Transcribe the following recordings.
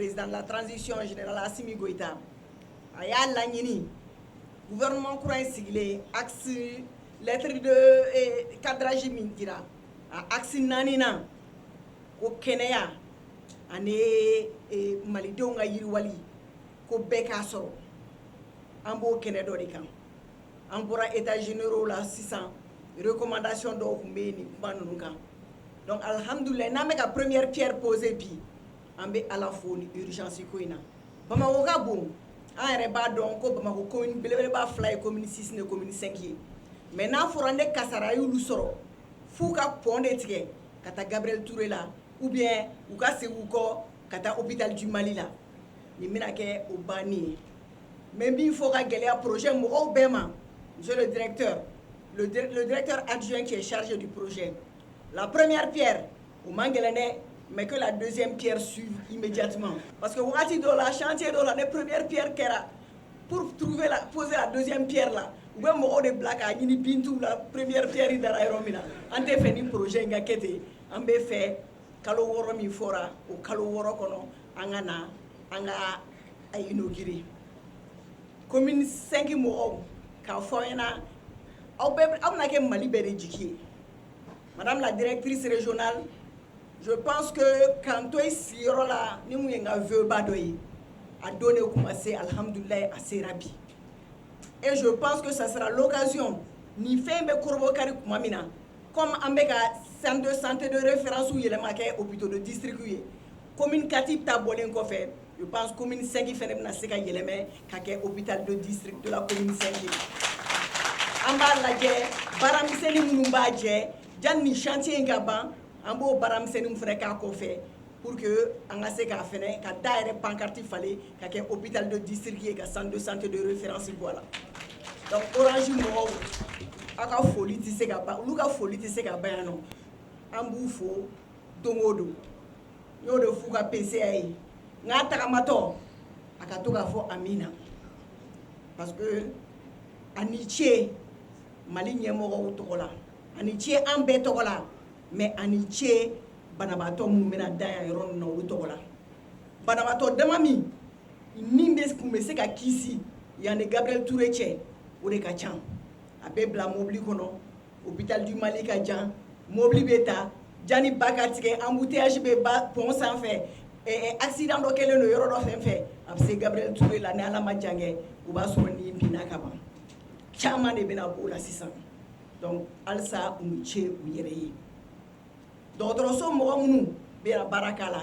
Président de la transition, général Assimi Goïta, a y'a laɲini, gouvernement kura in sigilen, axe lettre de cadrage min dira, a axe naaninan ko kɛnɛya ani malidenw ka yiriwali, ko bɛɛ k'a sɔrɔ. An b'o kɛnɛ dɔ de kan. An bɔra états généraux la sisan, recommandation dɔw tun bɛ yen nin kuma ninnu kan. Donc alhamdulilayi, n'an bɛ ka première pierre poser bi, an bɛ Ala fo ni urgence ko in na. Bamakɔ ka bon, an yɛrɛ b'a dɔn ko Bamakɔ commune belebeleba fila ye commune 6 ni commune 5 ye. Mais n'a fɔra ne kasara y'olu sɔrɔ f'u ka pont de tigɛ ka taa Gabriel Touré la, ou bien u ka segin u kɔ ka taa hôpital du Mali la, nin bɛna kɛ o banni ye. N bɛ min fɔ ka gɛlɛya projet mɔgɔw bɛɛ ma, monsieur le directeur, le directeur adjoint qui est chargé du projet, la première pierre, o man gɛlɛn dɛ, mais que la deuxième pierre suive immédiatement, parce que wagati dɔw la, chantier dɔw la, ne première pierre kɛra, pour trouver la poser la deuxième pierre la, u bɛ mɔgɔw de bila k'a ɲini bintuw la première pierre dara yɔrɔ min na. An tɛ fɛ ni projet in ka kɛ ten. An bɛ fɛ kalo 6 min fɔra, o kalo 6 kɔnɔ, an ka na an ka a inaugurer. Commune 5 mɔgɔw, k'a fɔ aw ɲɛna, aw bɛɛ, aw bɛna kɛ Mali bɛɛ de jigi ye. Madame la directrice régionale, je pense que k'an to i sigiyɔrɔ la, ni mun ye n ka vœu ba dɔ ye, a don de kun ma se. Alhamdulilayi, a sera bi. Et je pense que ça sera l'occasion, nin fɛn bɛ korobɔkari tuma min na, comme an bɛ ka centre de santé de référence yɛlɛma kɛ hôpitaux de district ye, commune 4 ta bɔlen kɔfɛ, je pense commune 5 fɛnɛ bɛna se ka yɛlɛmɛ ka kɛ hôpital de district de la commune 5 ye. An b'a lajɛ, baaramisɛnnin minnu b'a jɛ janni nin chantier in ka ban, an b'o baaramisɛnninw fɛnɛ k'a kɔfɛ pour que an ka se k'a fɛnɛ ka da yɛrɛ pancarte falen ka kɛ hôpital de district ye, ka centre de santé de référence bɔ a la. Donc Orange mɔgɔw, aw ka foli tɛ se ka ban, olu ka foli tɛ se ka ban yan nɔ. An b'u fo don o don. N y'o de f'u ka PCA ye, n k'a tagamatɔ a ka to k'a fɔ amina, parce que a ni ce Mali ɲɛmɔgɔw tɔgɔ la, a ni ce an bɛɛ tɔgɔ la, mais a ni ce banabaatɔ minnu bɛna da yan yɔrɔ ninnu na, olu tɔgɔ la. Banabaatɔ dama min min bɛ kun bɛ se ka kisi yan ni Gabriel Touré cɛ, o de ka ca. A bɛ bila mobili kɔnɔ, hôpital du Mali ka jan, mobili bɛ ta janni ba ka tigɛ, embouteillage bɛ ba pont sanfɛ, accident dɔ kɛlen don yɔrɔ dɔ fɛn fɛ, a bɛ se Gabriel Touré la, ni Ala ma jan kɛ, o b'a sɔrɔ nin binna ka ban. Caman de bɛna b'o la sisan. Donc halisa, u ni ce u yɛrɛ ye. Dɔgɔtɔrɔso mɔgɔ minnu bɛna baara k'a la,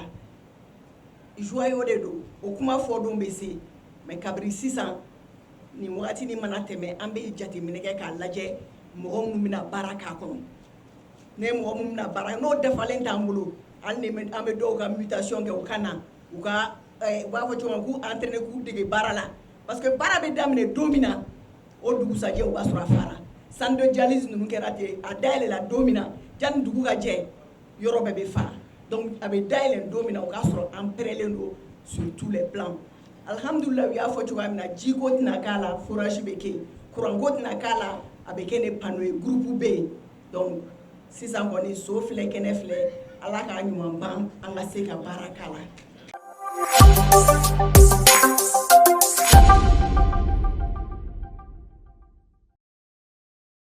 joyau de don, o kuma fɔ don bɛ se. Mais kabini sisan, nin wagati ni mana tɛmɛ, an bɛ jateminɛ kɛ k'a lajɛ mɔgɔ minnu bɛna baara k'a kɔnɔ. Ne mɔgɔ minnu bɛna baara, n'o dafalen t'an bolo, hali ni an bɛ dɔw ka mutation kɛ, u ka na u ka, u b'a fɔ cogo min, k'u entraîner, k'u dege baara la, parce que baara bɛ daminɛ don min na, o dugusajɛ o b'a sɔrɔ a fara. Centre de dialyse ninnu kɛra ten, a dayɛlɛla don min na, janni dugu ka jɛ, yɔrɔ bɛɛ bɛ fa. Donc a bɛ dayɛlɛ don min na, o k'a sɔrɔ an pɛrɛlen don sur tous les plans. Alhamdulilayi, u y'a fɔ cogoya min na, jiko tɛna k'a la, forage bɛ kɛ yen, courant ko tɛna k'a la, a bɛ kɛ ni panneau ye, groupe bɛ yen. Donc sisan kɔni, so filɛ, kɛnɛ filɛ, Ala k'a ɲuman ban, an ka se ka baara k'a la.